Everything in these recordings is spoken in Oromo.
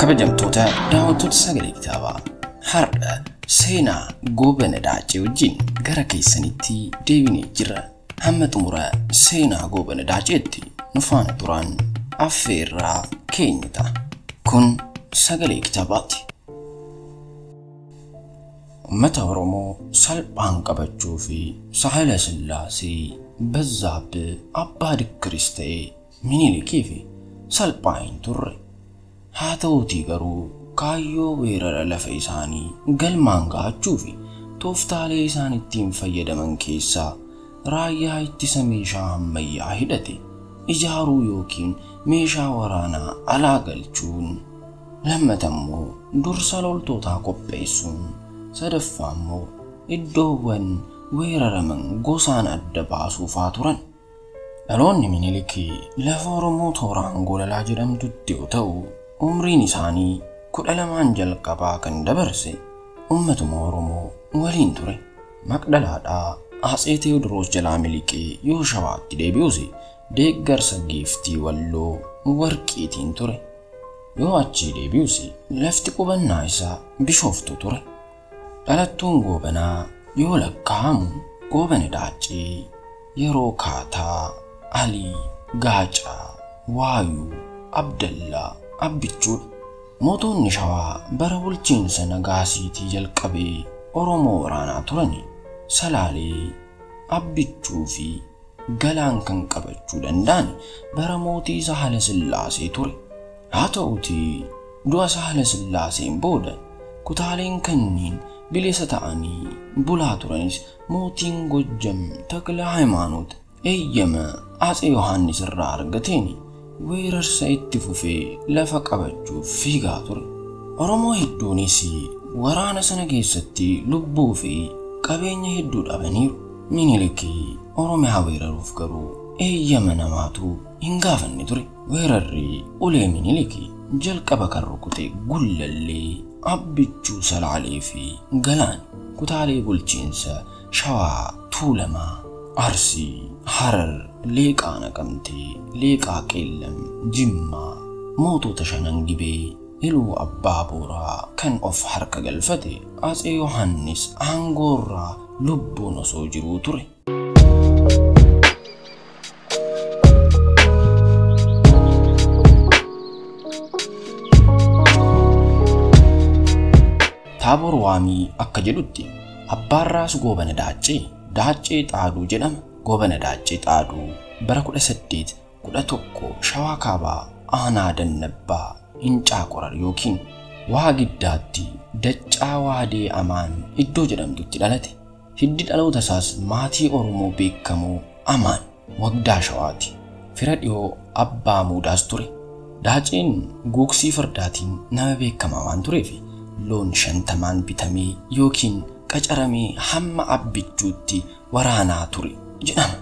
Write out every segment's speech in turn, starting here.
Kabajamtoota daawwattoota sagalee kitaabaa, har'a seenaa Goobana Daacee wajjin gara keessanitti deebinee jirra. Hamma xumura seenaa Goobana Daaceetti nu faana turaan affeerraa keenya ta'a. Kun sagalee kitaabaati. Uummata Oromoo salphaan qabachuu fi Sahala Sillaasee, Bazzaabbi, Abbaa Dikkiris ta'ee Minilikii fi salphaa hin turre. Haa ta'uutii garuu kaayyoo weerara lafa isaanii galmaan ga'achuu fi tooftaalee isaan ittiin fayyadaman keessaa raayyaa ittisa meeshaa ammayyaa hidhate ijaaruu yookiin meeshaa waraanaa alaa galchuun, lammata immoo dursa loltootaa qopheessuun, sadaffaa immoo iddoowwan weeraraman gosaan adda baasuufaa turan. Dhaloonni Minilikii lafa Oromoo tooraan Golalaa jedhamtutti yoo ta'u, umriin isaanii 12 jalqabaa kan dabarse uummatuma Oromoo waliin ture. Maqdalaadhaa Atsee Teewodiroos jalaa miliqee yoo Shawaatti deebi'us deeggarsa giiftii Walloo Warqiitiin ture. Yoo achii deebi'us lafti qubannaa isaa Bishooftuu ture. Dhalattuun Goobanaa yoo lakkaa'amu Goobana Daacee, Yeroo Kaataa, Alii, Gaacaa, Waayuu, Abdallaa, Abbichuudha. Mootonni Shawaa bara bulchiinsa Nagaasiitii jalqabee Oromoo waraanaa turan Salaalee, Abbichuu fi Galaan kan qabachuu danda'an bara mootii Sahala Sillaasee ture. Haa ta'uutii du'a Sahala Sillaaseen booda kutaaleen kanneen bilisa ta'anii bulaa turanis mootiin Gojjam Takla Hayimaanoot eeyyama Atsee Yohaannis irraa argateen weerarsa itti fufee lafa qabachuuf fiigaa ture. Oromoo hedduunis waraana sana keessatti lubbuu fi qabeenya hedduu dhabaniiru. Minilikii Oromiyaa weeraruuf garuu eeyyama namaatu hin gaafanne ture. Weerarri ulee Minilikii jalqaba kan rukute Gullallee, Abbichuu, Salaalee fi Galaan kutaalee bulchiinsa Shawaa, Tuulamaa, Arsii, Harar, Leeqaa Naqamtee, Leeqaa Qeellam, Jimmaa, mootota shanan Gibee, Iluu Abbaa Booraa kan of harka galfate Atsee Yohaannis aangoorraa lubbuun osoo jiruu ture. Taaboor Waamii akka jedhutti abbaan Raas Goobana Daacee Daacee Xaaduu jedhama. Goobana Daacee Xaaduu bara 1811 Shawaa Kaabaa Aanaa Dannabbaa Hincaa Qorar yookiin Waa Giddaatti Daccaa Waadee Amaan iddoo jedhamtutti dhalate. Hiddi dhaloota isaas maatii Oromoo beekamoo Amaan Wagdaa Shawaati. Fira dhiyoo Abbaa Muudaas ture. Daaceen guugsii fardaatiin nama beekamaa waan tureef loon 50 bitamee yookiin qacaramee hamma Abbichuutti waraanaa ture jedhama.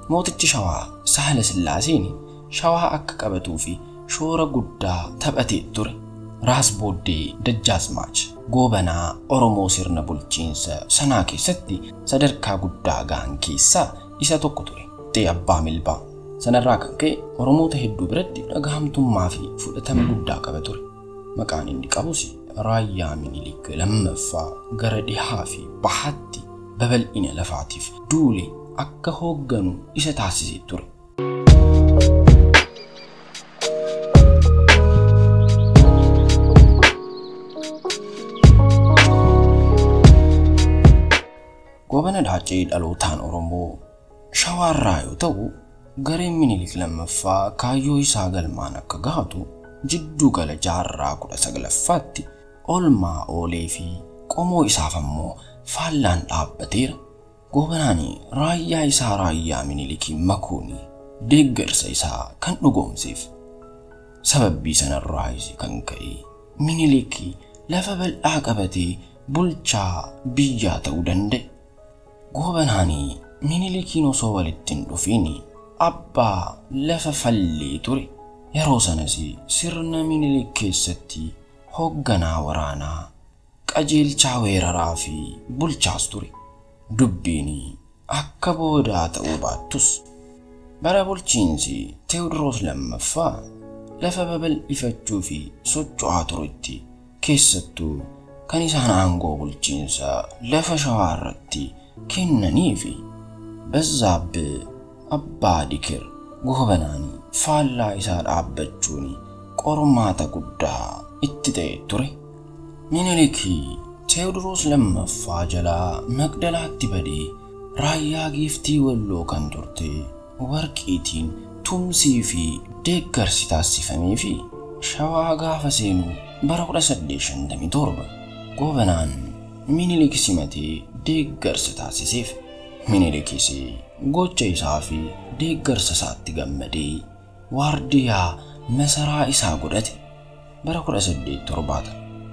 Mootichi Shawaa Sahala Sillaaseen Shawaa akka qabatuu fi shoora guddaa taphatee ture. Raas booddee Dajjaazmaach Goobanaa Oromoo sirna bulchiinsa sanaa keessatti sadarkaa guddaa gahan keessaa isa tokko ture. Ta'e Abbaa Milbaa. Sanarraa kan ka'e Oromoota hedduu biratti dhagahamtummaa fi fudhatama guddaa qaba ture. Maqaan inni qabus raayyaa Minilik lammaffaa gara dhihaa fi bahaatti babal'ina lafaatiif duule akka hoogganu isa taasisee ture. Goobana Daacee dhalootaan Oromoo Shawaarraa yoo ta'u, gareen Minilik lammaffaa kaayyoo isaa galmaan akka gahatu jidduu gala jaarraa 19ffaatti olmaa oolee fi qomoo isaaf ammoo faallaan dhaabbateera. Goobanaan raayyaa isaa raayyaa Minilikii makuun deeggarsa isaa kan dhugoomseef. Sababbii sanarraayis kan ka'e Minilikii lafa bal'aa qabatee bulchaa biyyaa ta'uu danda'e. Goobanaan Minilikiin osoo walitti hin dhufiin abbaa lafa fallee ture. Yeroo sanas sirna Minilik keessatti hoogganaa waraanaa, qajeelchaa weeraraa fi bulchaas ture. Dubbiin akka boodaa ta'uu baattus bara bulchiinsi Teewodiroos lammaffaa lafa babal'ifachuu fi socho'aa turetti keessattuu kan isaan aangoo bulchiinsaa lafa Shawaa irratti kennanii fi Bazzaabbee Abbaa Dikir Goobanaanii faallaa isaa dhaabbachuun qormaata guddaa itti ta'e ture. Minilik Teewodiroos lammaffaa jalaa Magdalaatti badee raayyaa giiftii Walloo kan turte Warqiitiin tumsii fi deeggarsi taasifamee fi Shawaa gaafa seenu bara 1857 Goobanaan Minilik simatee deeggarsa taasiseef. Minilikis gocha isaa fi deeggarsa isaatti gammadee waardiyaa masaraa isaa godhate. Bara 1870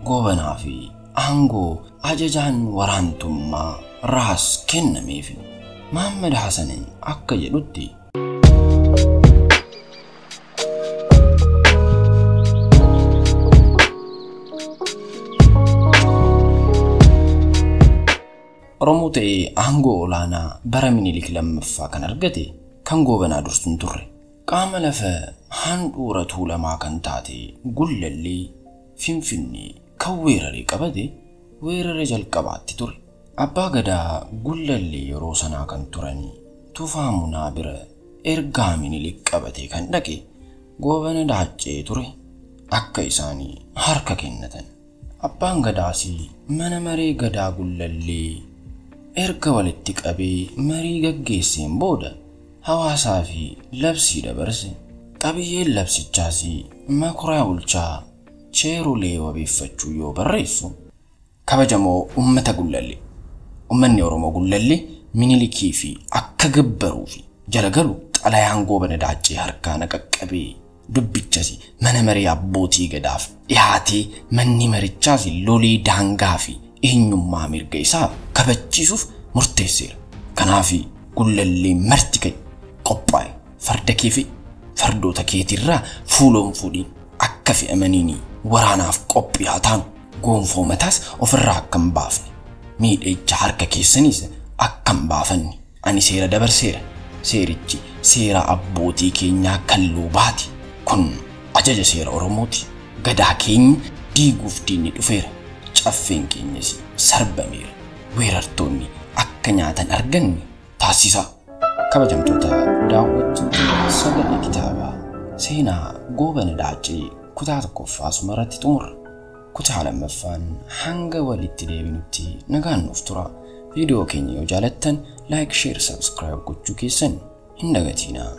Goobanaa fi aangoo ajajaan waraantummaa Raas kennameef. Mahammad Hasan akka jedhutti Oromoo ta'ee aangoo olaanaa bara Minilik lammaffaa kan argate kan Goobanaa dursu hin turre. Qaama lafa handhuura Tuulamaa kan taate Gullallee Finfinnee kan weeraree qabate weerara jalqabaatti ture. Abbaa Gadaa Gullallee yeroo sanaa kan turan Tufaa Munaa bira ergaa Minilik qabatee kan dhaqe Goobana Daaccee ture. Akka isaanii harka kennatan. Abbaan Gadaas mana maree Gadaa Gullallee erga walitti qabee marii gaggeesseen booda hawaasaa fi labsii dabarse. Qabiyyeen labsichaas Makuraa Bulchaa Cheerulee wabeeffachuu yoo barreessu, kabajamoo uummata Gullallee, uummanni Oromoo Gullallee Minilikii fi akka gabbaruu fi jala galu xalayaan Goobana Daaccee harkaa naqaqqabee dubbichas mana maree abbootii gadaaf dhiyaatee manni marichaas lolee daangaa fi eenyummaa mirga isaa kabachiisuuf murteesseera. Kanaaf Gullallee marti ka'e qophaa'e farda kee fi fardoota keetirraa fuuloon fuudhiin akka fe'amaniin waraanaaf qophii haa taanu. Gonfoo mataas ofirraa akka hin baafne, miidheecha harka keessaniis akka hin baafanne ani seera dabarseera. Seerichi seera abbootii keenyaa kan lubaati. Kun ajaja seera Oromooti. Gadaa keenya diiguuf diinni dhufeera. Caffeen keenyas sarbameera. Weerartoonni akka nyaatan arganne taasisaa. Kabajamtoota daawwattoota sagalee kitaabaa seenaa Goobana Daaccee kutaa tokkoffaa asumarratti xumurra. Kutaa lammaffaan hanga walitti deebinutti nagaan nuuf tura. Viidiyoo keenya yoo jaalattan like, share, subscribe gochuu keessan hin dagatinaa.